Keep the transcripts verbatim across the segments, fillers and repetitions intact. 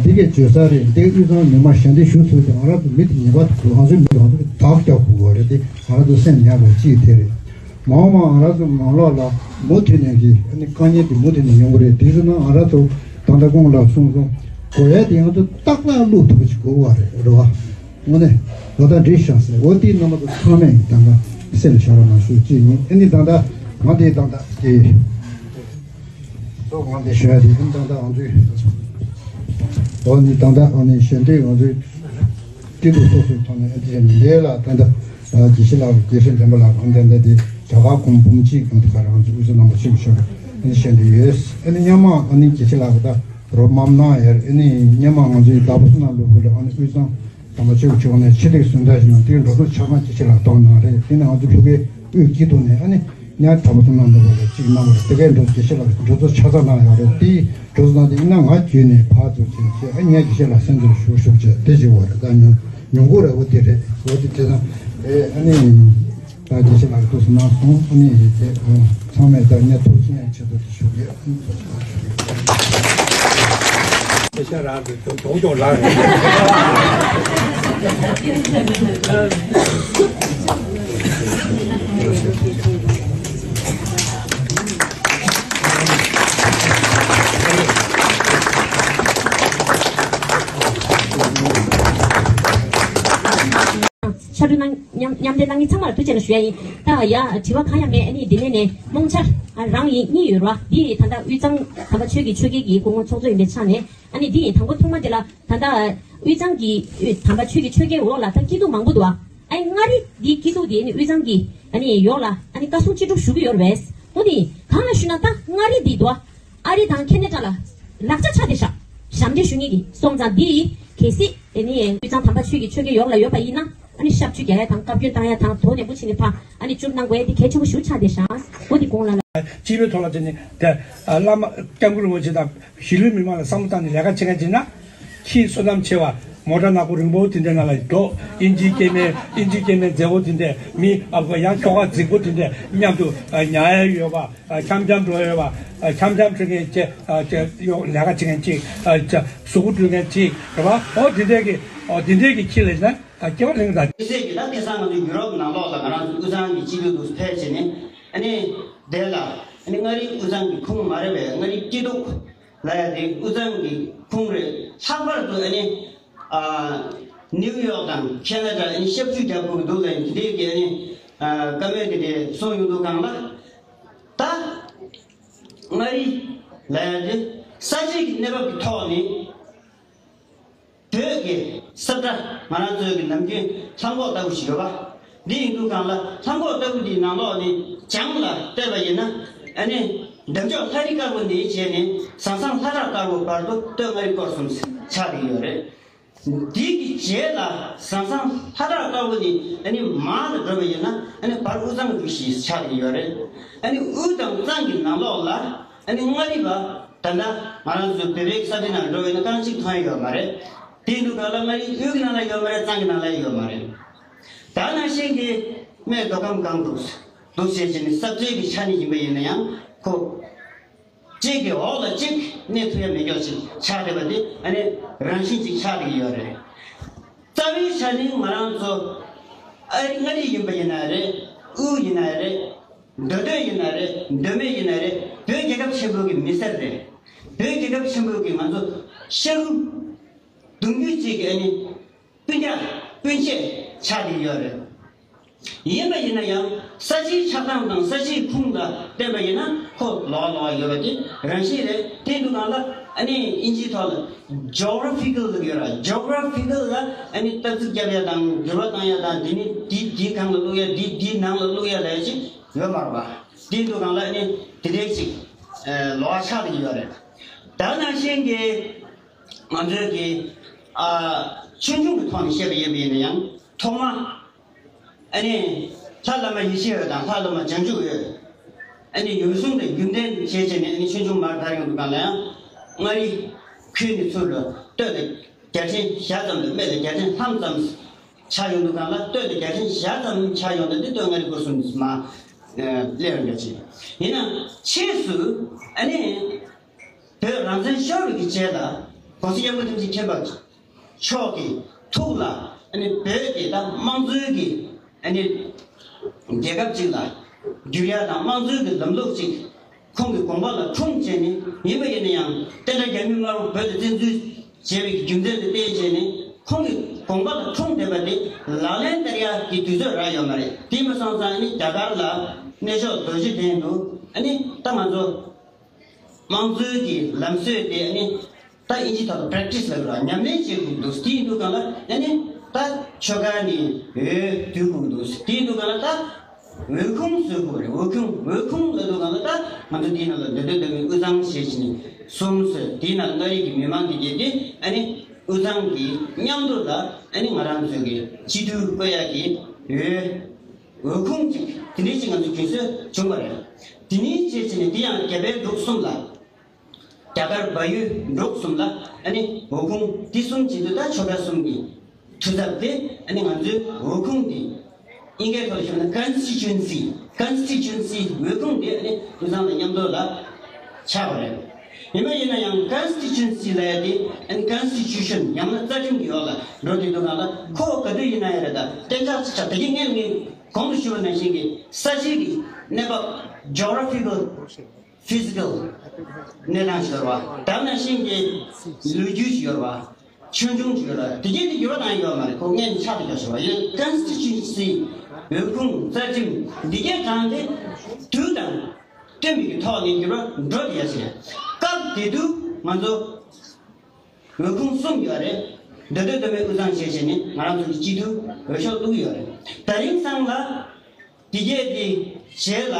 འདི་གས་བརྗོད་ས་རེད། འདི་དབུས་གཙང་མི་མང་ཞལ་འདེབས་ཞུ་ཚུལ་དེ་ང་རང་ཚོ་མི་དེ་ཉེས་པ་དེ་ང་ཚོ་མི་ང་ཚོ་གི་དག་རྒྱག་དགོས་པ་རེད། དེ་ང་རང་ཚོ་སེམས་ཉར་དགོས་གཅིག་དེ་རེད། མ་འོངས་པ་ང་རང་ཚོ་ནང་ལོགས་ལ་མུ་མཐུད་ནས་ཀྱི་ཨ་ནི་དཀའ་ངལ་དེ་མུ་མཐུད་ནས་ཡོང་གི་རེད། དེ་ཚོ་ནང་ང་རང་ཚོ་ད་ལྟ་གོང་ལ་གསུངས་སོང་། དགོས་ཡ་དེ་ང་ཚོ་ཏག་ཏག་བླུག་ཐུབ་པ་ཞིག་དགོས་པ་རེད། རེད་བ། དངོས་གནས་ལོ་ཟླ་འགྲིག་ཤག་ཟེར། འོ་དེ་རྣམ་པ་ཚོ་ཚང་མས་ད་ལྟ་སེམས་ལ་བཞག་རོགས་གནང་ཞུ་གཅིག་ཡིན། ཨ་ནི་ད་ལྟ་ང་དེ་ད་ལྟ་དེ། གཙོ་བོ་ང་འདི་ཞུ་ཡ་དེ་ཡིན། ཏག་ཏག་ང་ཚོའི་འོ་ནི་ཏག་ཏག་ཨ་ནི་ཞལ་འདེབས་ང་ཚོའི་སྐྱིད་སྡུག་སོ་སོའི་ཐོག་ནས་ཨ་ཙི་ནི་འདས་ལ་ཏག་ཏག་དགེ་བཤེས་ལགས་དགེ་བཤེས་འདན་མ་ལགས་ཨ་འདན་འདན་དེ་རྒྱ་གར་གོང་འབུམ་གཅིག་གང་དུ་ག་རང་ཚོའི་དབུས་གཙང་རིན་པོ་ཆེ་མཆོག་ཨ་ནི་ཞལ་འདེབས་ཡོད། ཨ་ནི་སྔོན་མ་ཨ་ནི་དགེ་བཤེས་ལགས་ད་རོབ་མམ་གནང་ཡར་ཨ་ནི་སྔོན་མ་ང་ཚོའི་ཟླ་བ་གསུམ་ནང་ལོ་དགུ་ལ་ཨ་ནི་དབུས་གཙང་དམ་པ་ཆོས་ཀྱི་ཆོས་ནས་ཕྱི་དྲིལ་བསོད་ནམས་ཞིག་ནང་དེའི་འགྲོ་སོང་ཆ་ཚང་དགེ་བཤེས་ལགས་གཏོང་གནང་རེད། དེ་ནས་ང་ཚོ་ཕ་གིའི་དབུས་སྐྱིད་སྡུག་ནས་ཨ་ནི། ཉག་གྲྭ་པ་ཚོ་ནང་འདུག་པ་ལ་གཅིག་གནང་བ་རེད། དེ་གའི་འགྲོ་དགེ་བཤེས་ལགས་འགྲོ་སོང་ཆ་ཚང་གནང་ཡོད་རེད། དེ་འགྲོ་སོང་གནང་དེ་ཡིན་ན་ང་བརྒྱུད་ནས་ཕར་ཚུར་ཕྱིན་བྱས་ཨ་ཉག་དགེ་བཤེས་ལགས་སེམས་ཚོར་ཞུ་ཞུ་བྱས་དེ་བྱེད་པ་རེད། ད་ཉུང་ཉུང་གུ་རེད། འོ་དེ་རེད། འོ་དེ་བྱས་ན་ཨེ་ཨ་ནི་ད་དགེ་བཤེས་ལགས་ཐུགས་སུ་གནང་སོང་། ཨ་ནི་དེ་ཚང་མས་ད་ཉག་ཐུགས་ཆེན་ཆེད་དུ་དེ་ཞུ་གི་ཨ་ནི་ཐུགས་སུ་གནང་ཞུ་གི། དགེ་བཤེས་རང་གི་གདོང་གདོང་ལ། ཕྱག་གྲུ་གནང་མཉམ་མཉམ་འབྲེལ་གནང་མཁན་ཚང་མར་ཐུགས་རྗེ་ཆེ་ཞུ་ཡ་ཡིན། ད་ཡ་དྲི་བ་གང་ཡང་མེད། ཨ་ནི་འདི་ནས་ནས་རྨོངས་འཆར་རང་ཡིན་གཉིས་ཡོད་ར། འདི་ད་ལྟ་དབུས་གཙང་དམ་པ་ཆོས་ཀྱི་ཆོས་རྒྱལ་གྱི་སྐུ་ངོ་ཚོགས་གཙོ་ཡིན་པའི་ཆ་ནས། ཨ་ནི་འདི་ཡིན། དང་པོ་ཐོག་མ་འདི་ལ་ད་ལྟ་དབུས་གཙང་གི་དམ་པ་ཆོས་ཀྱི་ཆོས་རྒྱལ་འོག་ལ་ད་སྐྱིད་སྡུག་མང་པོ་འདུག་ཨ། ཨ་ནི་མངའ་རིས་འདི་སྐྱིད་སྡུག་འདི་ནི་དབུས་གཙང་གི་ཨ་ནི་ཡོག་ལ་ཨ་ནི་བཀའ་གསུང་ཅི་སྒྲུབ་ཞུ་གི་ཡོད་རེད་པས། འོ་ནི་གང་ལ་ཞུ་ན་ད་མངའ་རིས་འདི་འདུག་ཨ། ཨ་རི་དང་ཁེ་ན་ཌ་ལ་ལག་ཆ་ཆགས་བསྡད་ཤག་ཞབས་འདྲེན་ཞུ་མཁན་གྱི་སོང་ཙང་འདི་གལ་སྲིད་ཨ་ནི་དབུས་གཙང་དམ་པ་ཆོས་ཀྱི་ཆོས་རྒྱལ་ཡོག་ལ་ཡོད་པ་ཡིན་ན། ཨ་ནི་ཞབས་ཕྱི་རྒྱག་ཡ་དང་བཀའ་བཀྱོན་བཏང་ཡ་དང་དོ་ནས་པོ་ཕྱིན་ནས་ཕ་ཨ་ནི་བཅུར་གནང་དགོས་ཡ་དེ་གལ་ཆེན་པོ་ཞིག་ཆགས་བསྡད་ཤག་འོ་དེ་དགོངས་ལ་ལ། སྤྱི་པའི་ཐོག་ལ་དེ་ནི་དེ་བླ་མ་སྐྱབས་མགོན་རིན་པོ་ཆེ་དང་གཞིས་ལུས་མི་མང་ལ་བསམ་བློ་བཏང་ནས་ལས་ཀ་བྱེད་མཁན་བྱེད་ན། ཁྱི་བསོད་ནམས་ཆེ་བ་མོ་ཊ་ནག་པོ་རིང་པོ་དེ་འདྲ་ནང་ལ་འགྲོ། ཨིན་ཇིའི་སྐྱེ་དམན་ཨིན་ཇིའི་སྐྱེ་དམན་མཛེས་པོ་དེ་འདྲ་མི་ཨ་ཁོ་ཡང་ཁྱོ་ག་རྫིག་པོ་དེ་འདྲ་མཉམ་དུ་ཉལ་ཡ་ཡོད་པ། འཆམ་འཆམ་འགྲོ་ཡ་ཡོད་པ། འཆམ་འཆམ་འགྲོ་མཁན་ཅིག་ལས་ཀ་བྱེད་མཁན་ཅིག་གཟུགས་པོ་འགྲོ་མཁན་ཅིག་རེད་པ། འོ་དེ་འདྲ་གི་འོ་དེ་འདྲ་གི་ཁྱི་ལ་ན། ད་སྐྱེ་བ་ལེན་ད། དམིགས་བསལ་གྱི་ད་དེང་སང་ང་ཚོ་ཡུ་རོབ་ནང་ལོགས་ལ་ང་རང་ཚོ་དབུས་གཙང་གི་སྤྱི་འཐུས་འདུག་ཕེབས་བྱས་ནས་ཨ་ནི་དེ་ལ་ཨ་ནི་མངའ་རིས་དབུས་གཙང་གི་ཁུངས་མ་རེད་པས། མངའ་རིས་སྐྱིད་སྡུག་ལ་ཡ་དེ་དབུས་གཙང་གི་ཁུངས་རེད། ལྷག་པར་དུ་ཨ་ནི་ཨ་ནིའུ་ཡོག་དང་ཁེ་ན་ཌ་ཨ་ནི་ཞབས་ཞུ་རྒྱབ་དགོས་ཀྱི་འདུག་ལབ་ནས་དེ་འདྲའི་གི་ཨ་ནི་ཨ་བཀའ་མོལ་དེ་འདྲ་གསུངས་ཡོང་དུས་སྒང་ལ། ད་མངའ་རིས་ལ་ཡ་དེ་ས་ཆའི་གི་གནས་བབ་ཀྱི་ཐོག་ནས། བོད་ཀྱི་ས་བཀྲ་ང་རང་ཚོའི་གི་ནམ་རྒྱུན་ལྷམ་གོག་ལྟ་བུ་ཞིག་ཡོད་པ། འདི་ཡིན་དུས་སྒང་ལ་ལྷམ་གོག་ལྟ་བུ་འདིའི་ནང་ལོགས་ནས་བྱང་ལ་བལྟས་པ་ཡིན་ན། ཨ་ནི་འདབ་ལྕོག་ལྷ་རི་དཀར་པོ་ནས་བྱས་ནས་ཟང་ཟང་ལྷ་བྲག་དཀར་པོ་བར་དུ་སྟོད་མངའ་རིས་སྐོར་གསུམ་ཆགས་ཀྱི་ཡོད་རེད། འདི་གི་རྗེས་ལ་ཟང་ཟང་ལྷ་བྲག་དཀར་པོ་ནས་ཨ་ནི་མར་ལ་འགྲོ་བ་ཡིན་ན་ཨ་ནི་བར་དབུས་གཙང་རུ་བཞི་ཆགས་ཀྱི་ཡོད་རེད། ཨ་ནི་དབུས་དང་གཙང་གི་ནང་ལོགས་ལ་ཨ་ནི་མངའ་རིས་པ། ད་ལྟ་ང་རང་ཚོ་བོད་པའི་ས་ཆ་ནང་འགྲོ་བས་ན་རྐང་གཅིག་མཐོང་ཡ་ཡོད་མ་རེད། དེ་འདུག་ག་ལ་མངའ་རིས་དབུས་ཀྱི་ནང་ལ་ཡོད་མ་རེད། གཙང་གི་ནང་ལ་ཡོད་མ་རེད། ད་ནང་བཞིན་གྱི་སྨད་མདོ་ཁམས་སྒང་དྲུག་འདུག་བྱས་བྱས་ནས་ས་རྩོད་ཀྱི་ཆ་ནས་ཡིན་པ་ཡིན་ན་ཡང་ཁོ་གཅིག་གི་འོག་ལ་གཅིག་གནས་ཐུབ་ཡ་མེད་ཀྱོག་ཅིག་ཆགས་བསྡད་པ་དེ་ཨ་ནི་རང་བཞིན་ཅིག་ཆགས་བསྡད་ཀྱི་ཡོད་རེད། རྩ་བའི་ཆ་ནས་ང་རང་ཚོ་ཨ་རི་མངའ་རིས་ཡིན་པ་ཡིན་ན་རེད། དབུས་ཡིན་ན་རེད། མདོ་སྟོད་ཡིན་ན་རེད། མདོ་སྨད་ཡིན་ན་རེད། བོད་རྒྱལ་ཁབ་ཆེན་པོ་གི་མི་སེར་རེད། བོད་རྒྱལ་ཁབ་ཆེན་པོ་གི་ང་ཚོ་ཤ་ཁུ་གདུང་རྒྱུད་གཅིག་གི་ཨ་ནི་སྤུན་ཀྱག་སྤུན་མཆེད་ཆགས་བསྡད་ཡོད་རེད། ཡིན་པ་ཡིན་ན་ཡང་ས་ཆའི་ཆགས་སྟངས་དང་ས་ཆའི་ཁུངས་ལ་བལྟས་པ་ཡིན་ན་ཁོ་ལོགས་ལོགས་ཡོད་པ་དེ་རང་བཞིན་རེད། དེ་འདུག་ག་ལ་ཨ་ནི་ཨིན་ཇིའི་ཐོག་ལ་ཇོ་གྷ་ར་ཕི་ཀལ་ལབ་ཡོད་ར། ཇོ་གྷ་ར་ཕི་ཀལ་ལ་ཨ་ནི་སྟག་རྩིབ་རྒྱབ་ཡ་དང་འགྱུར་བ་བཏང་ཡ་དང་དེ་ནི་དེ་དེའི་སྒང་ལ་བླུག་ཡ་དེ་དེའི་ནང་ལ་བླུག་ཡ་ལབ་ཡ་ཅིག་ཡོད་མ་རེད་པ། དེ་འདུག་ག་ལ་ཨ་ནི་དེ་འདྲའི་ཅིག་ལོགས་ཆགས་ཀྱི་ཡོད་རེད། ད་ནང་བཞིན་གྱི་ང་ཚོའི་གི་ཨ་ཆོས་འབྱུང་གི་ཐོག་ནས་བཤད་པ་ཡིན་པ་ཡིན་ན་ཡང་ཐོག་མ། ཨ་ནི་ལྷ་བླ་མ་ཡེ་ཤེས་འོད་དང་ལྷ་བླ་མ་བྱང་ཆུབ་འོད། ཨ་ནི་འོད་སྲུང་དང་རྒྱུ་ལྡན་བྱས་བྱས་ནས་ཨ་ནི་ཆོས་འབྱུང་མར་དར་ཡོང་དུས་སྒང་ལ་ཡང་མངའ་རིས་ཁུལ་ནས་ཚུར་ལ་སྟོད་ལ་རྒྱལ་ཕྲན་བཞི་ཙམ་དང་སྨད་ལ་རྒྱལ་ཕྲན་ལྷ་མོ་ཙམ་ཆགས་ཡོང་དུས་སྒང་ལ་སྟོད་ལ་རྒྱལ་ཕྲན་བཞི་ཙམ་ཆགས་ཡོང་དུས་འདི་སྟོད་མངའ་རིས་སྐོར་གསུམ་མ་སླེབས་ཡོང་འདྲ་ཅིག་ཡིན་ན་ཕྱིས་སུ་ཨ་ནི། བོད་རང་བཙན་ཤོར་བའི་རྗེས་ལ་ ༸གོང་ས་༸སྐྱབས་མགོན་ཐུགས་རྗེ་ཆེན་པོ་མཆོག་གི་ཐུགས་ལ་ཨ་ནི་བོད་ཀྱི་ད་དམངས་གཙོའི་གི་ཨ་ནི་རྒྱལ་ཁབ་ཅིག་ལ་འགྱུར་ཡ་དང་དམངས་གཙོའི་གི་ལམ་ལུགས་ཅིག་ཁོང་གི་དགོངས་པ་ལ་འཁྲུངས་བྱས་ནས། ཡིན་པ་ཡིན་ན་ཡང་བསྟན་དགྲ་རྒྱ་མི་དམར་པོ་བོད་དུ་བཙན་འཛུལ་བྱས་པའི་རྒྱུ་མཚན་དེ་བརྟེན་བྱས་ནས་ཁོང་གི་དགོངས་པ་ལ་འཁྲུངས་བསྡད་པ་དེ་ལག་ལེན་བསྟར་ཡ་གི་དུས་ཚོད་རག་ཡོད་མ་རེད། དེ་མ་སོང་ཙང་ཨ་ནི་རྒྱ་གར་ལ་གནས་མཆོག་རྡོ་རྗེ་གདན་དུ་ཨ་ནི་ད་ང་ཚོ་དམངས་གཙོའི་གི་ལམ་སྲོལ་དེ་ཨ་ནི་ད་ཨིན་ཇི་ཐོག་ཏུ་པེ་རེག་ཊི་སི་ལབ་ར་ཉམས་ལེན་བྱེད་དགོས་འདུག་དེ་ཡིན་དུས་སྒང་ལ་ཨ་ནི་ད་ཆོལ་ཁ་ནས་འོས་བསྡུ་དགོས་འདུག་དེ་ཡིན་དུས་སྒང་ལ་ད་འོས་ཁུངས་བཟོ་དགོས་རེད། འོས་ཁུངས། འོས་ཁུངས་ལབ་དུས་སྒང་ལ་ད་ང་ཚོ་དེའི་ནང་ལ་འདོད་འདོད་འདོད་མི་དབུས་གཙང་བྱས་ཕྱིན་གསུམ་ཟེར། དེའི་ནང་ལ་མངའ་རིས་ཀྱི་མི་མང་དེ་གྱད་དེ་ཨ་ནི་དབུས་གཙང་གི་མཉམ་དུ་ལ་ཨ་ནི་ང་རང་ཚོའི་གི་སྤྱི་འཐུས་བསྐོ་ཡ་གི་འོས་འོས་ཁུངས་ཅིག་དེ་འདྲའི་ཅིག་ང་ཚོ་རྒྱུན་སྲོལ་བྱུང་བ་རེད། དེ་ནས་བྱས་ཕྱིན་ནས་དེ་ཡང་རྒྱ་བལ་འབྲུག་གསུམ་ལ། རྒྱ་གར་བལ་ཡུལ་འབྲུག་གསུམ་ལ་ཨ་ནི་འོས་ཁུངས་དེ་གསུམ་བྱེད་དུས་ད་ཆོལ་ཁ་གསུམ་གྱི་འཐུས་ཚབ་དེ་ཨ་ནི་ང་ཚོའི་འོས་ཁུངས་དེ་དབྱིན་སྐད་ཐོག་ལ་ཞུས་ན་ཀོན་སི་ཊི་ཊུ་ཨེན་སི། ཀོན་སི་ཊི་ཊུ་ཨེན་སི་འོས་ཁུངས་དེ་ཨ་ནི་དབུས་གཙང་དང་མཉམ་དུ་ལ་ཆགས་པ་རེད། ཡིན་པ་ཡིན་ན་ཡང་ཀོན་སི་ཊི་ཊུ་ཨེན་སི་ལབ་ཡ་དེ་ཨ་ནི་ཀོན་སི་ཊི་ཊུ་ཤན་ཡང་ན་རྩ་ཁྲིམས་ཀྱི་འོག་ལ་འགྲོ་དུས་དུས་སྒང་ལ་ཁོ་ག་དུས་ཡིན་ན་ཡང་རེད། ད་གཏན་འཇགས་ཆགས་དེ་གི་ངས་ངས་གོང་དུ་ཞུས་པ་ནང་བཞིན་གྱི་ས་ཆའི་གི་གནས་བབ། ཇོ་གྷ་ར་ཕི་ཀལ། ཕི་ཟི་ཀལ་གནས་སྟངས་ཤིག་ཡོད་རེད་བ། དེ་ནང་བཞིན་གྱི་ལོ་རྒྱུས་ཤིག་ཡོད་རེད་བ། ཆོས་འབྱུང་ཞིག་ཡོད་རེད་བ། དེ་གས་དེ་འགྱུར་བ་བཏང་ཡོད་མ་རེད། ཁོ་སྔོན་ནས་ཆགས་བསྡད་ཀྱང་ཞིག་རེད་བ། ཡང་ཀོན་སི་ཊི་ཊུ་ཨེན་སི། འོས་ཁུངས། རྩ་ཁྲིམས་འདི་གས་གང་དེ་དུས་དང་བསྟུན་པའི་གི་ཐོག་ནས་འགྱུར་བ་འགྲོ་བསྡད་ཡ་ཞིག་རེད། སྐབས་དེ་དུས་ང་ཚོ་འོས་ཁུངས་གསུམ་ཡོད་རེད། འདོད་འདོད་འདོད་མོས་དབུས་གཙང་བྱས་བྱས་ནས་ང་རང་ཚོ་གི་སྤྱི་འཐུས་འོས་ཤོག་བླུགས་ཡོད་རེད། དེ་རིང་སང་ལ་དེ་གས་དེ་རྗེས་ལ་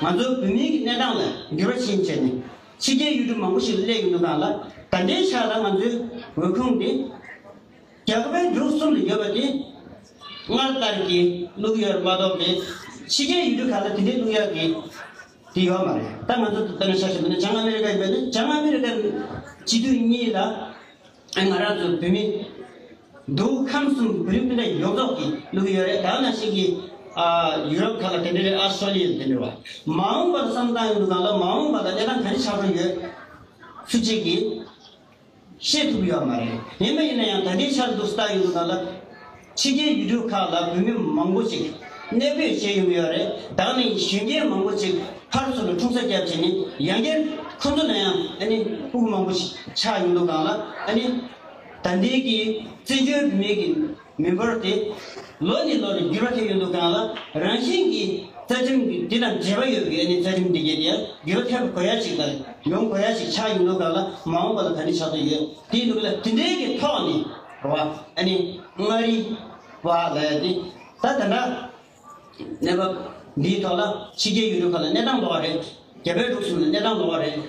ང་ཚོ་བོད་མིའི་གི་གནས་སྟངས་ལ་འགྱུར་བ་ཕྱིན་བྱས་ནས་ཕྱི་རྒྱལ་ཡུལ་གྲུ་མང་པོ་ཞིག་ལ་སླེབས་ཡོང་དུས་སྒང་ལ་ད་ལྟའི་ཆ་ལ་ང་ཚོའི་འོས་ཁུངས་དེ་རྒྱ་གར་བལ་འབྲུག་གསུམ་ལ་ཡོད་པ་དེ་སྔར་ལྟར་གྱི་བླུགས་ཡོད་མ་གཏོགས་པའི་ཕྱི་རྒྱལ་ཡུལ་གྲུ་ཁག་ལ་དེ་འདྲའི་བླུགས་ཡག་གི་དེ་ཡོད་མ་རེད། ད་ང་ཚོ་དཔེར་ན་ཆ་བཞག་པ་ན་བྱང་ཨ་མེ་རི་ཀ་ཡིན་པ་ན་བྱང་ཨ་མེ་རི་ཀ་སྤྱི་འཐུས་གཉིས་ལ་ང་རང་ཚོ་བོད་མི་མདོ་ཁམས་གསུམ་བོད་རིགས་སྤུན་ཟླ་ཡོངས་རྫོགས་ཀྱིས་བླུགས་ཡོད་རེད། ད་ནང་བཞིན་གྱི་ཨ་ཡུ་རོབ་ཁག་ལ་དེ་འདྲ་རེད། ཨ་སི་ཊྲེ་ལི་ཡ་ལ་དེ་འདྲ་རེད་བ། མ་འོངས་པ་ལ་བསམ་བཏང་ཡོང་དུས་སྒང་ལ་མ་འོངས་པ་ལ་གནས་སྟངས་ག་རེ་ཆགས་འགྲོ་ཡོད་ཚུལ་ཅིག་གི་ཤེས་ཐུབ་ཡོད་མ་རེད། ཡིན་པ་ཡིན་ན་ཡང་ད་ལྟའི་ཆར་དུ་ལྟ་ཡོང་དུས་སྒང་ལ་ཕྱི་རྒྱལ་ཡུལ་གྲུ་ཁག་ལ་བོད་མི་མང་པོ་ཞིག་གནས་སྤོས་བྱས་ཡོང་གི་ཡོད་རེད། ད་ནི་གཞོན་སྐྱེས་མང་པོ་ཞིག་ཕར་ཚུར་ལ་འཁྲུངས་ས་བརྒྱབ་བྱས་ནས་ཡང་བསྐྱར་ཁོ་ཚོ་ལ་ཡང་ཨ་ནི་ཕྲུ་གུ་མང་པོ་ཞིག་ཆགས་ཡོང་དུས་སྒང་ལ་ཨ་ནི་ད་ལྟའི་གི་བཙན་བྱོལ་བོད་མིའི་གི་མི་འབོར་དེ་ལོ་ནས་ལོ་ལ་འགྱུར་བ་ཐེབས་ཡོང་དུས་སྒང་ལ་རང་བཞིན་གྱིས་རྩ་ཁྲིམས་ཀྱི་འདི་དང་འབྲེལ་བ་ཡོད་པའི་ཨ་ནི་རྩ་ཁྲིམས་འདི་གས་དེ་འགྱུར་བ་ཐེབས་དགོས་ཡ་ཞིག་དང་ཡོང་དགོས་ཡ་ཞིག་ཆགས་ཡོང་དུས་སྒང་ལ་མ་འོངས་པ་ལ་ག་འདྲ་ཆགས་འདོད་ཡོད། དེའི་ལུགས་ལ་དེ་འདྲའི་གི་ཐོག་ནས་རེད་བ། ཨ་ནི་མངའ་རིས་པ་ལབ་ཡ་དེ་ད་ད་ལྟ་གནས་བབ་འདིའི་ཐོག་ལ་ཕྱི་རྒྱལ་ཡུལ་གྲུ་ཁག་ལ་གནས་སྟངས་ལོགས་རེད། རྒྱ་བལ་འབྲུག་གསུམ་ལ་གནས་སྟངས་ལོགས་རེད།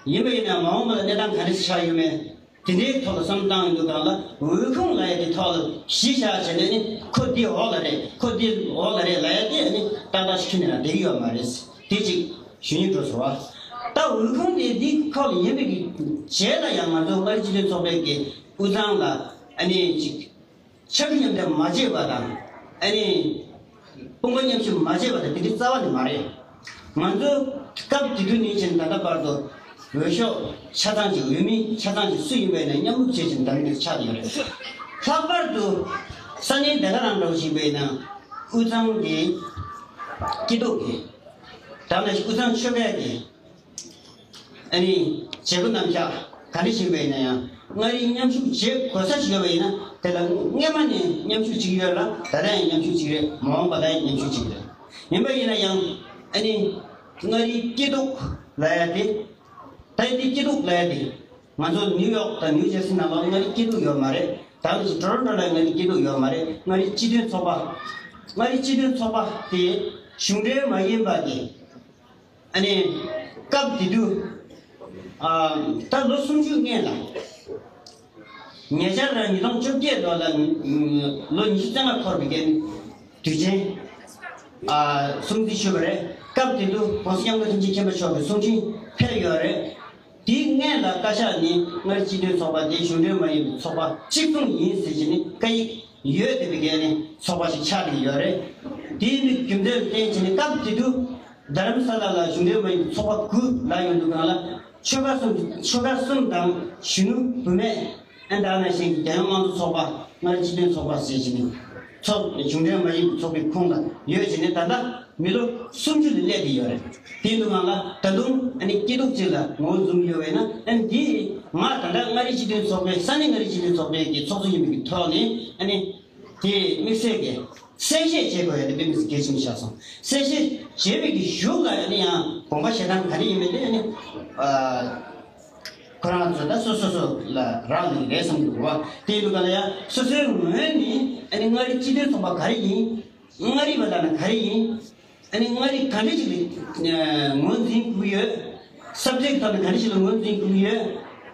ཡིན་པ་ཡིན་ན་མ་འོངས་པ་ལ་གནས་སྟངས་ག་འདྲ་ཆགས་ཡོད་མེད། དེ་འདྲའི་ཐོག་ལ་བསམ་བཏང་ཡོང་དུས་སྒང་ལ་འོས་ཁུངས་ལབ་ཡ་དེ་ཐོག་ལ་གཞི་བཞག་བྱས་ནས་ནི་ཁོ་འདི་འོག་ལ་རེད། ཁོ་འདི་འོག་ལ་རེད་ལབ་ཡ་དེ་ནི་ཏག་ཏག་ཞིག་ཁྱོན་ནས་ལ་བསྡད་ཀྱི་ཡོད་མ་རེད། དེ་གཅིག་ཞུ་སྙིང་བྲོ་སོང་བ། ད་འོས་ཁུངས་དེ་འདི་ཁོག་ལ་ཡིན་པའི་གི་རྗེས་ལ་ཡང་ང་ཚོ་མངའ་རིས་སྤྱི་མཐུན་ཚོགས་པའི་གི་དབུས་གཙང་ལ་ཨ་ནི་གཅིག་ཕྱག་མཉམ་འདེགས་མ་བྱས་པ་དང་། ཨ་ནི་དཔུང་པ་མཉམ་གཤིབ་མ་བྱས་པ་དང་དེ་འདྲའི་རྩ་བ་ནས་མ་རེད། ང་ཚོ་སྐབས་དེ་དུས་ནས་བྱས་ནས་ད་ལྟ་བར་དུ་འོས་ཤོག་ཆ་ཚང་ཅིག་འོས་མི་ཆ་ཚང་ཅིག་སུ་ཡིན་པ་ཡིན་ན་མཉམ་རུབ་བྱས་བྱས་ནས་འདེམས་ནས་ཆགས་ཡོད་རེད། ལྷག་པར་དུ་ས་གནས་སྡེ་ཁག་རང་འདྲ་བོ་ཞིག་ཡིན་པ་ཡིན་ན་དབུས་གཙང་གི་སྐྱིད་སྡུག་གི་དང་ནང་བཞིན་དབུས་གཙང་ཆོལ་ཁའི་གི་ཨ་ནི་བྱེད་སྒོ་རྣམ་གཞག་ག་འདྲ་ཞིག་ཡིན་པ་ཡིན་ན་ཡང་མངའ་རིས་མཉམ་ཞུགས་བྱེད་དགོས་ས་ཞིག་ཡོད་པ་ཡིན་ན་དེ་ལ་སྔོན་མ་ནས་མཉམ་ཞུགས་བྱེད་ཀྱི་ཡོད་ལ་ད་ལྟ་ཡང་མཉམ་ཞུགས་བྱེད་ཀྱི་རེད། མ་འོངས་པ་ལ་ཡང་མཉམ་ཞུགས་བྱེད་ཀྱི་རེད། ཡིན་པ་ཡིན་ན་ཡང་ཨ་ནི་མངའ་རིས་སྐྱིད་སྡུག་ལབ་ཡ་དེ་ད་ཡིན་དེ་སྐྱིད་སྡུག་ལབ་ཡ་དེ་ང་ཚོ་ནིའུ་ཡོག་དང་ནིའུ་ཇར་སི་ནང་ལ་མངའ་རིས་སྐྱིད་སྡུག་ཡོད་མ་རེད། ད་ནི་ཊོ་རོན་ཊོ་ལ་མངའ་རིས་སྐྱིད་སྡུག་ཡོད་མ་རེད། མངའ་རིས་སྤྱི་མཐུན་ཚོགས་པ་མངའ་རིས་སྤྱི་མཐུན་ཚོགས་པ་དེ་གཞུང་འབྲེལ་མ་ཡིན་པ་གི་ཨ་ནི་སྐབས་དེ་དུས་ཨ་ད་ལོ་སུམ་ཅུ་སྔོན་ལ་ཉེ་ཆར་ཉིས་སྟོང་བཅོ་བརྒྱད་ལོ་ལ་ལོ་ཉི་ཤུ་རྩ་ལྔ་འཁོར་བའི་རྐྱེན་དུས་ཆེན་ཨ་སྲུང་བརྩི་ཞུས་པ་རེད། སྐབས་དེ་དུས་༸གོང་ས་༸སྐྱབས་མགོན་ཆེན་པོ་མཆོག་གི་གསུང་འཕྲིན་ཕེབས་ཡོད་རེད། དེའི་སྔོན་ལ་བཀའ་ཤག་ནས་མངའ་རིས་སྤྱི་མཐུན་ཚོགས་པ་དེ་གཞུང་འབྲེལ་མ་ཡིན་པའི་ཚོགས་པ་གཅིག་མཚུངས་ཡིན་ཟེར་གྱི་ནས་བཀའ་ཡིག་ཡོད་བསྡད་པའི་སྒང་ནས་ཚོགས་པ་ཞིག་ཆགས་བསྡད་ཡོད་རེད། དེའི་རྒྱུ་མཚན་ལ་བརྟེན་བྱས་ནས་སྐབས་དེ་དུས་རྡ་རམ་ས་ལ་ལ་གཞུང་འབྲེལ་མ་ཡིན་པའི་ཚོགས་པ་དགུ་ལ་ཡོང་དུས་སྒང་ལ་ ཆོལ་ཁ་གསུམ་ཆོལ་ཁ་གསུམ་དང་གཞོན་ནུ་བུད་མེད། ཨ་ད་ནང་བཞིན་གྱི་རྒྱལ་ཡོངས་དམངས་གཙོ་ཚོགས་པ། མངའ་རིས་སྤྱི་མཐུན་ཚོགས་པ་ཟེར་བཞིན་ནི་ཚོགས་གཞུང་འབྲེལ་མ་ཡིན་པའི་ཚོགས་པའི་ཁོངས་ལ་ཡོད་བཞིན་ནི་ད་ལྟ་མི་ལོ་སུམ་ཅུ་ལ་སླེབས་ཀྱི་ཡོད་རེད། དེ་འདུག་གང་ལ་ད་དུང་ཨ་ནི་སྐྱིད་སྡུག་ཅིག་ལ་ངོ་བོ་འཛོམས་ཡོད་པས་ན། ཨ་ནི་འདི་ང་ད་ལྟ་མངའ་རིས་སྤྱི་མཐུན་ཚོགས་པའི་ས་གནས་མངའ་རིས་སྤྱི་མཐུན་ཚོགས་པའི་གི་ཚོགས་གཙོ་ཡིན་པའི་གི་ཐོག་ནས། ཨ་ནི་དེ་དམིགས་བསལ་གྱི་གསལ་བཤད་བྱེད་དགོས་ཡ་དེ་དཔེ་མི་སྲིད་གལ་ཆེན་པོ་ཆགས་སོང་། གསལ་བཤད་བྱེད་པའི་གི་གཞུག་ལ་ཨ་ནི་ཡང་དགོངས་པ་བཞེས་སྟངས་ག་རེ་ཡིན་མིན་དེ་ཨ་ནི་ཨ་ཁོ་རང་ཚོ་ད་སོ་སོ་སོ་ལ་རག་ལས་རེད་བསམ་གྱི་འདུག་བ། དེ་ཡིན་དུས་ག་ལ་ཡ་སོ་སོའི་ངོས་ནས་ཨ་ནི་མངའ་རིས་སྤྱི་མཐུན་ཚོགས་པ་ག་རེ་ཡིན། མངའ་རིས་པ་ལབ་ན་ག་རེ་ཡིན། ཨ་ནི་མངའ་རིས་ག་འདྲ་ཅིག་ལ་ངོས་འཛིན་དགོས་ཀྱི་ཡོད། སབ་ཇེག་ཐོག་ནས་ག་འདྲ་ཞིག་ལ་ངོས་འཛིན་དགོས་ཀྱི་ཡོད།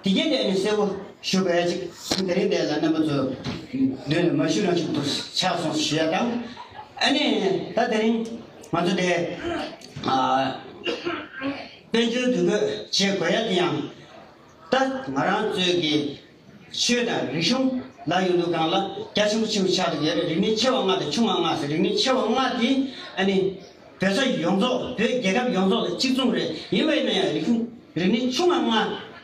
དེ་གས་དེ་ཨ་ནི་གསལ་པོ་ཞུ་དགོས་ཡ་ཅིག་དེ་རིང་འདི་ལ་རྣམ་པ་ཚོ་མདུན་ལ་མ་ཞུ་རང་ཞིག་ཏུ་ཆགས་སོང་ཞུ་ཡ་དང་། ཨ་ནི་ད་དེ་རིང་ང་ཚོ་དེ་ཨ་དཔལ་འབྱོར་འདུ་འགོད་བྱེད་དགོས་ཡ་དེ་ཡང་། ད་ང་རང་ཚོའི་གི་ཆོས་དང་རིག་གཞུང་ལ་ཡོད་དུས་གང་ལ་རྒྱ་ཆེན་པོ་ཆེན་པོ་ཆགས་འདུག་ཡོད་རེད། རིག་གནས་ཆེ་བ་ལྔ་དང་ཆུང་བ་ལྔ་ཟེར། རིག་གནས་ཆེ་བ་ལྔ་དེ་ཨ་ནི་བོད་ས་ཡོངས་རྫོགས། བོད་རྒྱལ་ཁབ་ཡོངས་རྫོགས་ལ་གཅིག་མཚུངས་རེད། ཡིན་པ་ཡིན་ན་ཡང་རིག་གཞུང་རིག་གནས་ཆུང་བ་ལྔ་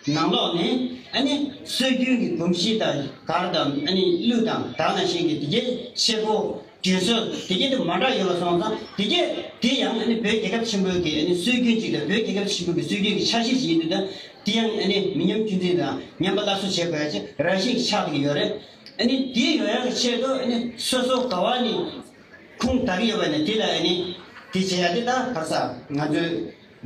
ནང་ལོགས་ནས་ཨ་ནི་སྲོལ་རྒྱུན་གྱི་གོམས་གཤིས་དང་གར་དང་ཨ་ནི་གླུ་དང་ད་ག་ནང་བཞིན་གྱི་དེ་གའི་ཆས་གོས། དུས་ཚོད་དེ་གས་དེ་མ་འདྲ་ཡོད་པ་སོང་ཙང་། དེ་གས་དེ་ཡང་ཨ་ནི་བོད་རྒྱལ་ཁབ་ཆེན་པོའི་གི་ཨ་ནི་སྲོལ་རྒྱུན་ཅིག་དང་། བོད་རྒྱལ་ཁབ་ཆེན་པོའི་གི་སྲོལ་རྒྱུན་གྱི་ཆ་ཤས་ཤིག་ཡིན་དུས། ད་དེ་ཡང་ཨ་ནི་མི་ཉམས་རྒྱུན་འཛིན་དང་ཉམས་པ་སླར་གསོ་བྱེད་དགོས་ཡ་ཅིག་རང་བཞིན་ཆགས་བསྡད་ཀྱི་ཡོད་རེད། ཨ་ནི་དེ་ཡོང་ཡག་གི་ཆེད་དུ་ཨ་ནི་སོ་སོ་ག་བ་ནས་ཁུངས་དག་གི་ཡོད་པ་ནས་དེ་ལ་ཨ་ནི་དེ་བྱེད་ཡ་དེ་ད་ག་རེ་ཟེར། ང་ཚོས་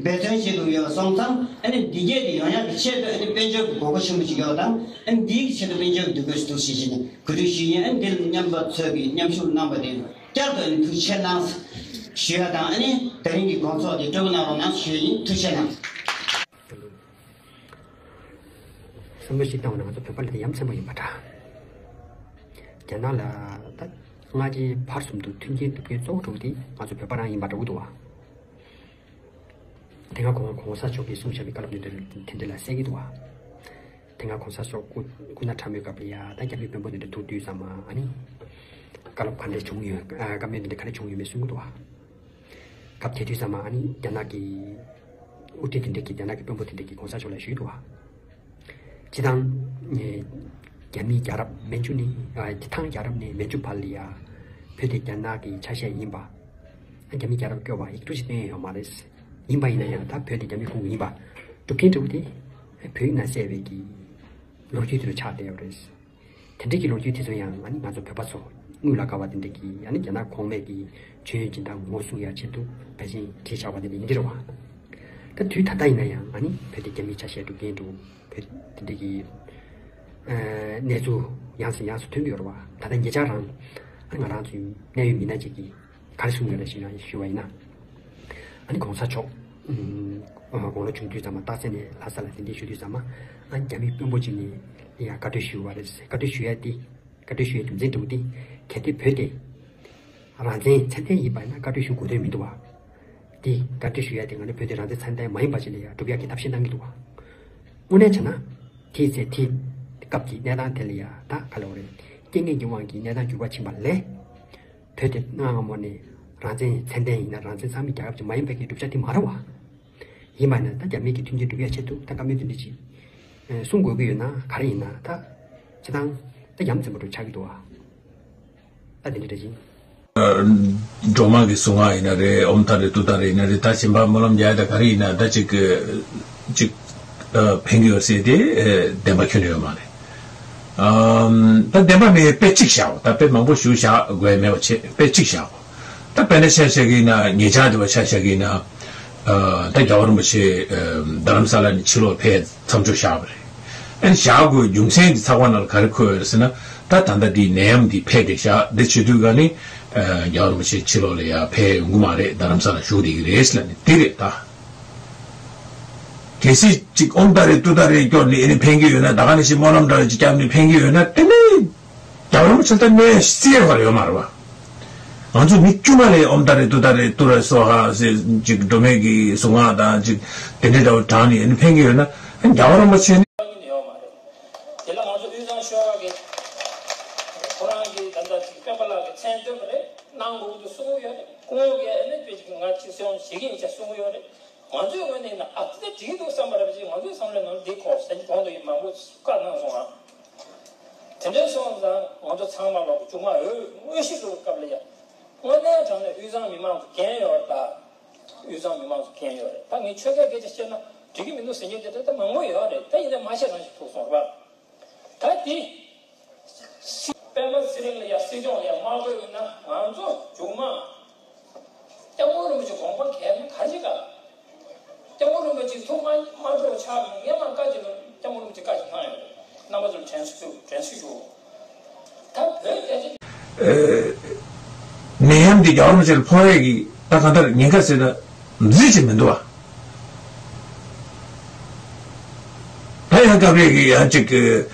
འབད་བརྩོན་བྱེད་དགོས་ཡོད་པ་སོང་ཙང་། ཨ་ནི་འདི་གས་དེ་ཡོང་ཡག་གི་ཆེད་དུ་ཨ་ནི་དཔལ་འབྱོར་གྱི་དགོས་མཁོ་ཆེན་པོ་ཞིག་ཡོད་པ་དང་། ཨ་ནི་འདིའི་གི་ཆེད་དུ་དཔལ་འབྱོར་གྱི་འདུ་འགོད་ཞིག་འདུག་ཞེས་བྱས་ནས་གོ་སྒྲིག་ཞུས་ཡིན། ཨ་ནི་འདི་ལ་མཉམ་པ་ཚོས་ཀྱི་མཉམ་ཞུགས་གནང་བ་དེ་བསྐྱར་དུ་ཨ་ནི་ཐུགས་རྗེ་ཆེ་གནང་ཞུ་ཡ་དང་། ཨ་ནི་དེ་རིང་གི་དགོང་ཚོགས་དེ་སྤྲོ་པོ་གནང་རོགས་གནང་ཞུ་ཡ་ཡིན། ཐུགས་རྗེ་ཆེ་གནང་། བསམ་བློ་ཞིག་བཏང་བ་ན་ང་ཚོ་བོད་པ་ལ་དེ་ཡ་མཚན་པོ་ཡིན་པ་འདྲ། རྒྱ་ནག་ལ་ད་སྔ་རྗེས་བར་གསུམ་དུ་མཐུན་རྐྱེན་སྒྲུབ་མཁན་གཙོ་བོ་དྲུག་དེ་ང་ཚོ་བོད་པ་རང་ཡིན་པ་འདྲ་བོ་འདུག་བ། དེ་སྔ་གོང་གོང་ས་མཆོག་གིས་གསུངས་བཞག་པའི་བཀའ་སློབ་དེ་འདྲ་དེ་འདྲ་ལ་གསལ་གྱི་འདུག་བ། དེ་སྔ་གོང་ས་མཆོག་སྐུ་སྐུ་ན་ཕྲ་མོའི་སྐབས་ལ་ཡ་ད་རྒྱ་མིའི་དཔོན་པོ་དེ་འདྲ་ཐུག་དུས་ཙམ་མ་ཨ་ནི་བཀའ་སློབ་ག་འདྲ་བྱུང་ཡོད། ཨ་བཀའ་མོལ་དེ་འདྲ་ག་རེ་བྱུང་ཡོད་མེད་གསུང་གི་འདུག་བ། སྐབས་དེ་དུས་ཙམ་མ་ཨ་ནི་རྒྱ་ནག་གི་དབུ་ཁྲིད་དེ་འདྲས་ཀྱིས། རྒྱ་ནག་གི་དཔོན་པོ་དེ་འདྲས་ཀྱིས་གོང་ས་མཆོག་ལ་ཞུས་འདུག་བ། སྤྱིར་བཏང་། ཨེ། རྒྱ་མི་རྒྱལ་རབས་མན་ཇུ་ནས། ཨ། སྤྱིར་བཏང་རྒྱལ་རབས་ནས་མན་ཇུ་བར་ལ་ཡ། བོད་དེ་རྒྱ་ནག་གི་ཆ་ཤས་ཡིན་པ། ཨ། རྒྱ་མི་རྒྱལ་རབས་སྐྱོར་བ་ཡིག་འབྲུ་ཞིག་བཏོན་ཡོད་མ་རེད། ཡིན་པ་ཡིན་ན་ཡང་ད་བོད་དེ་རྒྱ་མི་ཁོངས་ཀྱི་ཡིན་པ་སྒྲུབ་མཁན་འདྲ་བོ་དེ། བོད་ཡིག་ནང་གསལ་བའི་གི་ལོ་རྒྱུས་དེ་ལ་ཆགས་བསྡད་ཡོད་རེད། དེ་འདྲའི་གི་ལོ་རྒྱུས་དེ་ཚོ་ཡང་ཨ་ནི་ང་ཚོ་བོད་པ་ཚོ་དངུལ་ལ་དགའ་བ་དེ་འདྲ་གི། ཨ་ནི་རྒྱ་ནག་གོང་མའི་གི་མཆོད་ཡོན་སྦྱིན་བདག་ངོ་སྲུང་ཡ་ཆེད་དུ་ཕལ་ཆེར་བྲིས་བཞག་པ་དེ་འདྲ་ཡིན་གྱི་རེད་བ། ད་དུས་ད་ལྟ་ཡིན་ན་ཡང་ཨ་ནི་བོད་དེ་རྒྱ་མིའི་ཆ་ཤས་སྒྲུབ་མཁན་འདྲ་བོ། བོད་དེ་འདྲ་གི་ཨ་གནས་ཚུལ་ཡང་སེ་ཡང་སེ་ཐོན་གྱི་ཡོད་རེད་བ། ད་ལྟ་ཉེ་ཆར་རང་ཨ་ནི་ང་རང་ཚོའི་གནད་ཡོད་མི་སྣ་ཅིག་གིས་ག་རེ་གསུངས་ཡོད་རེད་ཞེས་ཡང་ཞུས་པ་ཡིན་ན། ཨ་ནི་གོང་ས་མཆོག་ཨ་དགུང་ལོ་ཆུང་དུས་ཙམ་མ་སྟག་འཚེར་ནས་ལྷ་ས་ལ་གདན་འདྲེན་ཞུ་དུས་ཙམ་མ། ཨ་ནི་རྒྱ་མི་དཔོན་པོ་ཅིག་ནས་ཡ་བཀའ་འཁྲོལ་ཞུས་པ་རེད། བཀའ་འཁྲོལ་ཞུ་ཡ་དེ། བཀའ་འཁྲོལ་ཞུ་ཡ་རྒྱུ་མཚན་འདྲ་བོ་དེ། གལ་ཏེ་བོད་དེ་རང་བཙན་ཚད་ལྡན་ཡིན་པ་ཡིན་ན་བཀའ་འཁྲོལ་ཞུ་དགོས་དོན་མི་འདུག་བ། དེ་བཀའ་འཁྲོལ་ཞུ་ཡ་དེ་ང་ཚོ་བོད་དེ་རང་བཙན་ཚད་ལྡན་མ་ཡིན་པ་ཅིག་ལ་ཡ་སྒྲུབ་ཡ་གི་ཐབས་ཤེས་གནང་གི་འདུག་བ། དངོས་གནས་བྱས་ན། དེའི་ཚེ་དེའི་སྐབས་ཀྱི་གནས་སྟངས་དེ་ལ་ཡ་ད་ག་ལབ་དགོས་རེད། རྐྱེན་ངན་གྱི་དབང་གིས་གནས་སྟངས་འགྱུར་བ་ཕྱིན་པ་ལས། བོད་དེ་གནའ་སྔ་མོ་ནས་རང་བཙན་ཚད་ལྡན་ཡིན་ན་རང་བཙན་གཙང་མའི་རྒྱལ་ཁབ་ཅིག་མ་ཡིན་པའི་གི་བསྒྲུབ་བྱ་དེ་མ་རེད་བ། ཡིན་པ་ན་ད་རྒྱ་མི་གི་མཐུན་རྐྱེན་སྒྲུབ་ཡ་ཆེད་དུ་ད་བཀའ་མོལ་དེ་འདྲ་ཅིག་ཨེ་གསུང་དགོས་ཀྱི་ཡོད་ན་ག་རེ་ཡིན་ན། ད་སྤྱིར་བཏང་ད་ཡ་མཚན་པོ་འདྲ་ཆགས་ཀྱི་འདུག་བ། ད་དེ་འདྲ་འདྲ་ཅིག་སྒྲོལ་མ་གི་གསུང་ང་ཡིན་ན་རེད། ཨོཾ་ཏཱ་རེ་ཏུཏྟཱ་རེ་ཡིན་ན་རེད། ད་སྦྱིན་པ་སྨོན་ལམ་རྒྱག་ཡ་ད་ག་རེ་ཡིན་ན་ད་ཅིག་ཅིག་ཕན་གྱི་ཡོད་ཟེར་ཏེ་བདེན་པ་ཁྱོན་ནས་ཡོད་མ་རེད། ཨམ། ད་བདེན་པ་མེད་དཔེ་གཅིག་བཞག་ད་དཔེ་མང་པོ་ཞིག་བཞག་དགོས་མེད་པ་བྱས་དཔེ་གཅིག་བཞག་ད་དཔེར་ན་ཆ་བཞག་གི་ཡིན་ན། ཉེ་ཆར་དེ་བ་ཆ་བཞག་གི་ཡིན་ན། ཨ། ད་རྒྱལ་བ་རིན་པོ་ཆེ་རྡ་རམ་ས་ལ་ནས་ཕྱི་ལོགས་ཕེབས་མཚམས་འཇོག་བཞག་པ་རེད། ཨ་ནི་བཞག་དགོས་རྒྱུ་མཚན་གྱི་ཚགས་པར་ནང་ལ་ག་རེ་འཁོད་ཡོད་རེད་ཟེར་ན། ད་ད་ལྟ་འདི་ནད་ཡམས་འདི་འཕེལ་བསྡད་ཤག་འདི་བྱེད་དུས་ག་ནི་རྒྱལ་བ་རིན་པོ་ཆེ་ཕྱི་ལོགས་ལ་ཡ་ཕེབས་ཡོང་གི་མ་རེད། རྡ་རམ་ས་ལ་བཞུགས་བསྡད་ཀྱི་རེད་ཟེར་ལབ་ནས་འདི་རེད་ད། གལ་སྲིད་ཅིག་ཨོཾ་ཏཱ་རེ་ཏུཏྟཱ་རེ་སྐྱོར་ནས་ཨ་ནི་ཕན་གྱི་ཡོད་ན། ད་ག་ནང་བཞིན་སྨོན་ལམ་འདྲ་ཅིག་བརྒྱབ་ནས་ཕན་གྱི་ཡོད་ན། དེ་ནི་རྒྱལ་བ་རིན་པོ་ཆེ་ལ་ད་གནོད་སྲིད་ཡ་ག་རེ་ཡོད་མ་རེད་བ། ང་ཚོ་མི་དཀྱུས་མ་ལས་ཨོཾ་ཏཱ་རེ་ཏུཏྟཱ་རེ་ཏུ་རེ་སྭཱ་ཧཱ་ཟེར་ཅིག་སྒྲོལ་མའི་གི་གཟུངས་སྔགས་དང་ཅིག་དེ་འདྲའི་འདྲ་བོ་བགྲངས་ནས་ཨ་ནི་ཕན་གྱི་ཡོད་ན། ཨ་ནི་རྒྱལ་བ་རིན་པོ་ཆེ་ནི། དེ་ལ་ང་ཚོ་དབུས་གཙང་ཆོལ་ཁ་གི་ཁོ་རང་གི་ད་ལྟ་ཅིག་སྤེན་པ་ལགས་ཀྱི་མཚན་བཏོན་པ་རེད། གནང་དགོས་འདུག་གསུང་གི་ཡོད་རེད། སྐུ་ངོ་གིས་ཨ་ནི་དཔེ་ཅིག་ང་ཅིག་སེམས་བྱེད་ཀྱི་ཡིན་ཆ་གསུང་གི་ཡོད་རེད། ང་ཚོའི་ངོས་ནས་ཡིན་ན་ཨ་ཙི་འགྲིག་འདུག་བསམ་པ་རེད་པ་ཅིག་ང་ཚོའི་བསམ་བློའི་ནང་འདི་ཁོག་ཟེར་གྱི་གོང་དུ་ཡིན་མང་པོ་བཀའ་གནང་སོང་ང་། དེ་འདྲའི་སོང་ཙང་ང་ཚོ་ཚང་མ་ལོག་གི་མཇུག་མ་འོས་དངོས་གཞི་འགྲོ་བའི་སྐབས་ལ་ཡ། དངོས་གནས་དྲང་གནས་དབུས་གཙང་མི་མང་ཚོ་འགན་ཡོད་རེད་ད། དབུས་གཙང་མི་མང་ཚོ་འགན་ཡོད་རེད་ད། ངས་ཆོལ་ཁའི་སྐད་ཆ་བཤད་ན་འགྲིག་གི་མི་འདུག་ཟེར་མཁན་དེ་འདྲ་ད་མང་པོ་ཡོད་རེད་ད། ཡིན་ནའི་མ་བཤད་རང་ཞིག་ཐུག་སོང་རེད་པ། ད་དེ། སྲིད་པད་མ་ཚེ་རིང་ལ་ཡ་སྲིད་སྐྱོང་ལ་ཡ་དམག་དཔོན་ཡིན་ན་ང་ཚོ་མཇུག་མ། སྐྱབས་མགོན་རིན་པོ་ཆེ་དགོངས་པ་གལ་ག་རེ་བྱེད་ག། སྐྱབས་མགོན་རིན་པོ་ཆེ་ཐུགས་མ་མ་སྤྲོ་ཆགས་ངས་མ་བཀའ་བྱེད་ལ་སྐྱབས་མགོན་རིན་པོ་ཆེ་བཀའ་ཞིག་གནང་ཡོད་རེད། རྣམ་པ་ཚོར་དྲན་གསོ་དྲན་གསོ་ཞུ། ད་བོད་རྒྱ་ཆེ། ནད་ཡམས་འདི་རྒྱལ་བ་རིན་པོ་ཆེར་ཕོག་ཡས་ཀྱི་ད་གང་ལྟར་ཉེན་ཁ་ཟེར་ན་མཛེས་ཅིག་མི་འདུག་བ། ད་ཡང་སྐབས་རེ་གི་ཡང་ཅིག་གི་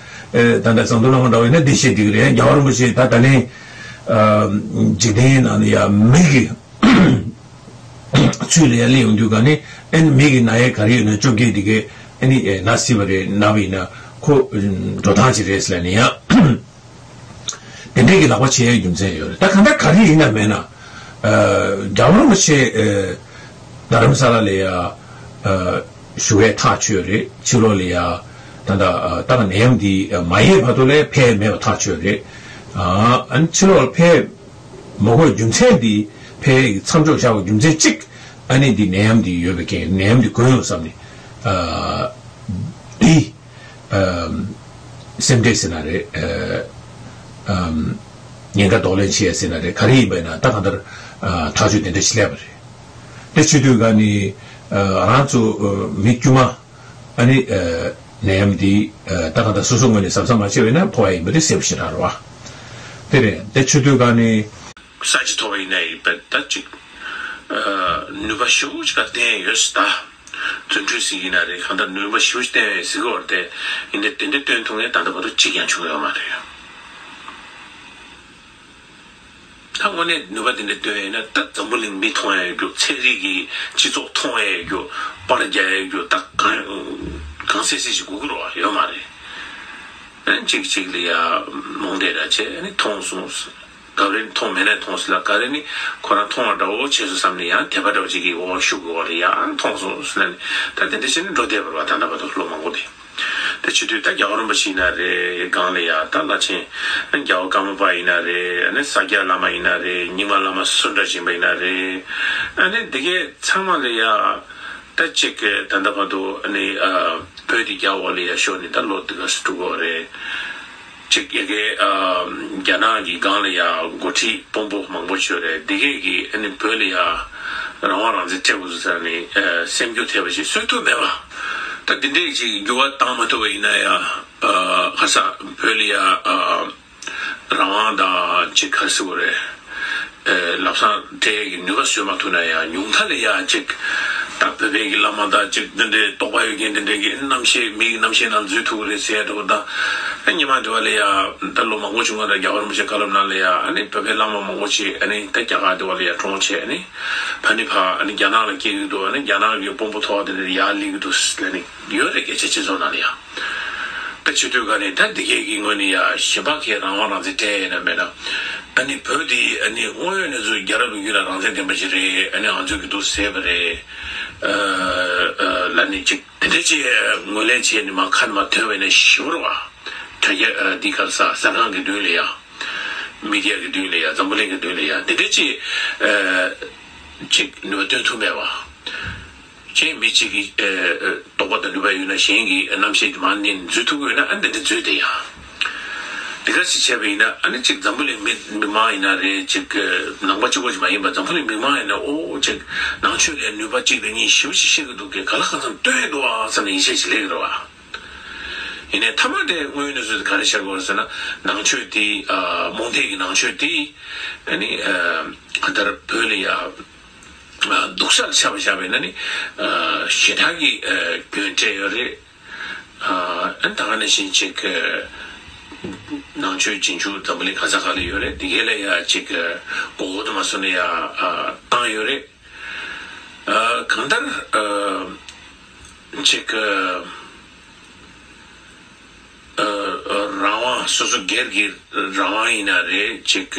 ད་ལྟ་ཟམ་གདོང་བླ་མ་འདྲ་བ་ཡིན་ན་འདི་བཤད་འགྲིག་གི་རེད། རྒྱལ་བ་རིན་པོ་ཆེ་ད་ད་ལན་འཇིག་རྟེན་ནང་ནས་ཡང་མི་གི་ཚུལ་ལ་ཡང་སླེབས་ཡོང་དུས་ག་ནི་ཨ་ནི་མི་གི་ན་ཡས་ག་རེ་ཡོད་ན་བཅོ་བརྒྱད་འདི་གས་ཨ་ནི་ན་སྲིད་པ་རེད། ན་བ་ཡིན་ན་ཁོ་འགྲོ་སྟངས་ཅིག་རེད་ཟེར་ལབ་ནས་ཡང་། དེ་འདྲའི་གི་ལག་པ་བྱེད་ཡའི་རྒྱུ་མཚན་ཡོད་རེད། ད་གང་ལྟར་ག་རེ་ཡིན་ན་མེད་ན། རྒྱལ་བ་རིན་པོ་ཆེ་རྡ་རམ་ས་ལ་ལ་ཡ་བཞུགས་ཡས་ཐག་ཆོད་རེད། ཕྱི་ལོགས་ལ་ཡ་ད་ལྟ་ད་ནད་ཡམས་འདི་མ་ཡལ་བར་དུ་ལ་ཕེབས་མེད་པ་ཐག་ཆོད་རེད། ཨ་ནི་ཕྱི་ལོགས་ལ་ཕེབས་མ་དགོས་རྒྱུ་མཚན་འདི་ཕེབས་མཚམས་འཇོག་བྱ་བའི་རྒྱུ་མཚན་གཅིག་ཨ་ནི་འདི་ནད་ཡམས་འདི་ཡོད་པའི་རྐྱེན་ནད་ཡམས་འདི་གོན་ཡོང་བསམ་ནས་འདི། སེམས་ཁྲལ་ཟེར་ན་རེད། ཉེན་ཁ་གདོང་ལེན་བྱེད་ཡ་ཟེར་ན་རེད། ག་རེ་ཡིན་པ་ཡིན་ན་ད་གང་ལྟར་ཐག་གཅོད་དེ་འདྲ་ཞིག་སླེབས་པ་རེད། དེ་བྱེད་དུས་ག་ནི་རང་ཚོ་མི་དཀྱུས་མ་ཨ་ནི་ནད་ཡམས་འདི་ད་གང་ལྟར་སོ་སོ་ངོས་ནས་གཟབ་གཟབ་མ་བྱས་པ་ཡིན་ན་ཕོག་ཡ་ཡིན་པ་དེ་གསལ་པོ་ཞེ་དྲག་རེད་བ། དེ་རེད། དེ་བྱེད་དུས་ག་ནི་ས་ཆ་མཐོ་བ་ཡིན་ན་ཡིན་པ་ད་ཅིག་ནུས་པ་ཞེ་པོ་ཅིག་ག་བརྟེན་ཡོད་ས་ད། བརྩོན་འགྲུས་ཟིག་ཡིན་ན་རེད། གང་ལྟར་ནུས་པ་ཞེ་པོ་ཅིག་བརྟེན་ཡོད་ཟིག་གོ་རེད་དེ། ཡིན་ནའི་དེ་འདྲ་བརྟེན་ཐུབ་མཁན་ད་ལྟ་བར་དུ་གཅིག་ཀྱང་བྱུང་ཡོད་མ་རེད། ད་དངོས་གནས་ནུས་པ་དེ་འདྲ་བཏོན་ཡོད་ན་ད་འཛམ་བུ་གླིང་མི་མཐོང་ཡ་རྒྱུ། ཚན་རིག་གི་སྤྱི་ཚོགས་མཐོང་ཡ་རྒྱུ། པར་རྒྱག་ཡ་རྒྱུ། ད་གང་གང་སེ་སེ་ཞིག་དགོས་ཀྱི་རེད་བ། ཡོད་མ་རེད། ཨ་ནི་གཅིག་གཅིག་ལ་ཡ་རྨོངས་དད་འདྲ་བྱས། ཨ་ནི་མཐོང་སོང་། ག་རེ་མཐོང་མེད་ནས་མཐོང་ཟེར་ལ། ག་རེ་ནི་ཁོ་རང་མཐོང་བ་འདྲ་བོ་བྱས་སོང་བསམ་ནས་ཡང་དད་པ་འདྲ་བོ་ཅིག་གི་འོག་ཤུགས་ཀྱི་འོག་ལ་ཡང་མཐོང་སོང་ཟེར་ནས། ད་དེ་འདྲ་བྱས་ནས་འགྲོ་བསྡད་པ་རེད་བ། ད་ལྟ་བར་དུ་ལོ་མང་པོ་དེ། དེ་བྱེད་དུས་ད་རྒྱལ་བ་རིན་པོ་ཆེ་ཡིན་ན་རེད། སྒང་ལ་ཡ་ད་བླ་ཆེན་རྒྱལ་བ་ཀརྨ་པ་ཡིན་ན་རེད། ཨ་ནི་ས་སྐྱ་བླ་མ་ཡིན་ན་རེད། རྙིང་མ་བླ་མ་སུ་འདྲ་ཡིན་པ་ཡིན་ན་རེད། ཨ་ནི་འདི་གའི་ཚང་མ་ལ་ཡ། ད་ཅིག་ད་ལྟ་བར་དུ་ཨ་ནི་ཨ་བོད་འདི་རྒྱ་འོག་ལ་ཡ་ཤོར་ནས་ད་ལོ་འདི་ག་ཚོད་འགྲོ་གི་རེད། ཅིག་ཡ་གི་ཨ་རྒྱ་ནག་གི་སྒང་ལ་ཡ་འགོ་ཁྲིད་དཔོན་པོ་མང་པོ་ཡོད་རེད། འདི་གས་ཀྱིས་ཨ་ནི་བོད་ལ་ཡ་རང་དབང་རང་བཙན་སྤྲད་དགོས་ཟེར་ནས་ཨ་སེམས་འགྱུར་ཐེབས་པ་ཞིག་བཟོ་ཐུབ་མེད་པ། ད་འདི་འདྲས་ཅིག་འགྱུར་བ་བཏང་མ་ཐུབ་པ་ཡིན་ན་ཡ། ཨ་ཁ་ས་བོད་ལ་ཡ་ཨ། རང་དབང་དང་ཅིག་ག་རེ་ཟེར་དགོས་རེད། ཨེ་ལམ་སང་སྤྲད་ཀྱི་ནུས་པ་བཟོས་མ་ཐུབ་ན་ཡང་ཉུང་མཐའ་ལ་ཡང་ཅིག་ད་བོད་པའི་གི་བླ་མ་དང་ཅིག་འདི་འདྲའི་རྟོགས་པ་ཡོད་མཁན་འདི་འདྲའི་གི་རྣམ་ཤེས་མིའི་རྣམ་ཤེས་ནང་འཛུལ་ཐུབ་ཀྱི་རེད་ཟེར་འགྲོ་དང་། ཨ་ཉི་མ་འདི་བ་ལ་ཡང་ད་ལོ་མང་པོ་བྱུང་བ་དང་རྒྱལ་བ་རིན་པོ་ཆེ་བཀའ་སློབ་ནང་ལ་ཡང་ཨ་ནི་བོད་པའི་བླ་མ་མང་པོ་ཅིག་ཨ་ནི་ད་རྒྱ་གར་འདི་བ་ལ་ཡང་གྲོངས་བྱས། ཨ་ནི་ཕ་ནི་ཕ་ཨ་ནི་རྒྱ་ནག་ལ་སྐྱེལ་གི་འདུག་ཨ་ནི་རྒྱ་ནག་གི་དཔོན་པོ་ཐོག་དེ་འདྲ་ཡར་སླེབས་ཀྱི་འདུག་ལབ་ནི་ཡོད་རེད། སྐད་ཆ་སྤྱི་ཚོགས་ནང་ལ་ཡང་། ད་བྱེད་དུས་ག་ནས་ད་འདི་གས་ཀྱི་ངོས་ནས་ཡ་གཞན་པ་གས་རང་དབང་རང་བཙན་སྤྲད་ཡས་ན་མེད་ན། ཨ་ནི་བོད་འདི་ཨ་ནི་དངོས་ཡོད་གནས་ཚུལ་རྒྱལ་རབས་ལོ་རྒྱུས་ལ་རང་བཙན་ལྡན་པ་ཞིག་རེད། ཨ་ནི་ང་ཚོས་ཀྱི་འདུག་ཟེར་བ་རེད། ཨ་ཨ་ལ་ནི་ཅིག་དེ་འདྲ་ཅིག་ངོས་ལེན་བྱས་ནས་མ་ཁ་ནས་མ་ཐོན་པ་ཡིན་ན་ཞེ་པོ་རེད་བ། དྲ་རྒྱ་ཨ་འདི་ག་ས་གསར་ཁང་གི་མདུན་ལ་ཡ། མི་ཌི་ཡ་གི་མདུན་ལ་ཡ། འཛམ་བུ་གླིང་གི་མདུན་ལ་ཡ། དེ་འདྲ་ཅིག་ཨ་ཅིག་ནུས་པ་བཏོན་ཐུབ་མེད་བ། གཅིག་མི་གཅིག་གི་ཨ་ཨ་རྟོགས་པ་དང་ནུས་པ་ཡོད་ན་གཞན་གྱི་རྣམ་ཤེས་དེ་མར་མནན་འཛུལ་ཐུབ་ཀྱི་ཡོད་ན་ཨ་འདི་འདྲ་འཛུལ་བསྡད་ཡ། འདི་ག་ཞིག་བྱས་པ་ཡིན་ན་ཨ་ནི་གཅིག་འཛམ་བུ་གླིང་མི་མི་མང་ཡིན་ན་རེད། གཅིག་ནང་པ་གཅིག་པོ་ཅིག་མ་ཡིན་པ་འཛམ་བུ་གླིང་མི་མང་ཡིན་ན་ཨོ་གཅིག་ནང་ཆོས་ལ་ནུས་པ་གཅིག་དང་གཉིས་ཞེ་པོ་ཅིག་ཤེས་ཀྱི་འདུག་གས། ག་ལ་གང་འཚམ་སྟོན་ཡི་འདུག་ཨ་བསམ་ནས་ཡིད་ཆེས་ཤིག་སླེབས་ཀྱི་རེད་བ། ཡིན་ནའི་མཐའ་མ་དེ་དངོས་ཡོད་གནས་ཚུལ་དེ་ག་རེ་ཤར་དགོས་ཟེར་ན་ནང་ཆོས་དེ་ཨ་རྨོངས་དད་ཀྱི་ནང་ཆོས་དེ་ཨ་ནི་ཨ་ག་ལྟར་བོད་ལ་ཡ། སྡུག་ཤག་ཆགས་པ་བཞག་པས་ན་ནི། ཞེ་དྲག་གི་རྒྱུན་སྤྲད་ཡོད་རེད། ཨ་ད་ག་ནང་བཞིན་ཅིག་ནང་ཆོས་རྗེས་འཇུག་འཛམ་བུ་གླིང་ག་ས་ག་ལ་ཡོད་རེད། དེ་གའི་ལ་ཡ་ཅིག་མགོ་སྐོར་དུ་མ་སོང་ནས་ཡ་བཏང་ཡོད་རེད། གང་ལྟར་ཅིག་རང་དབང་སོ་སོ་སྒེར་གྱི་རང་དབང་ཡིན་ན་རེད། ཅིག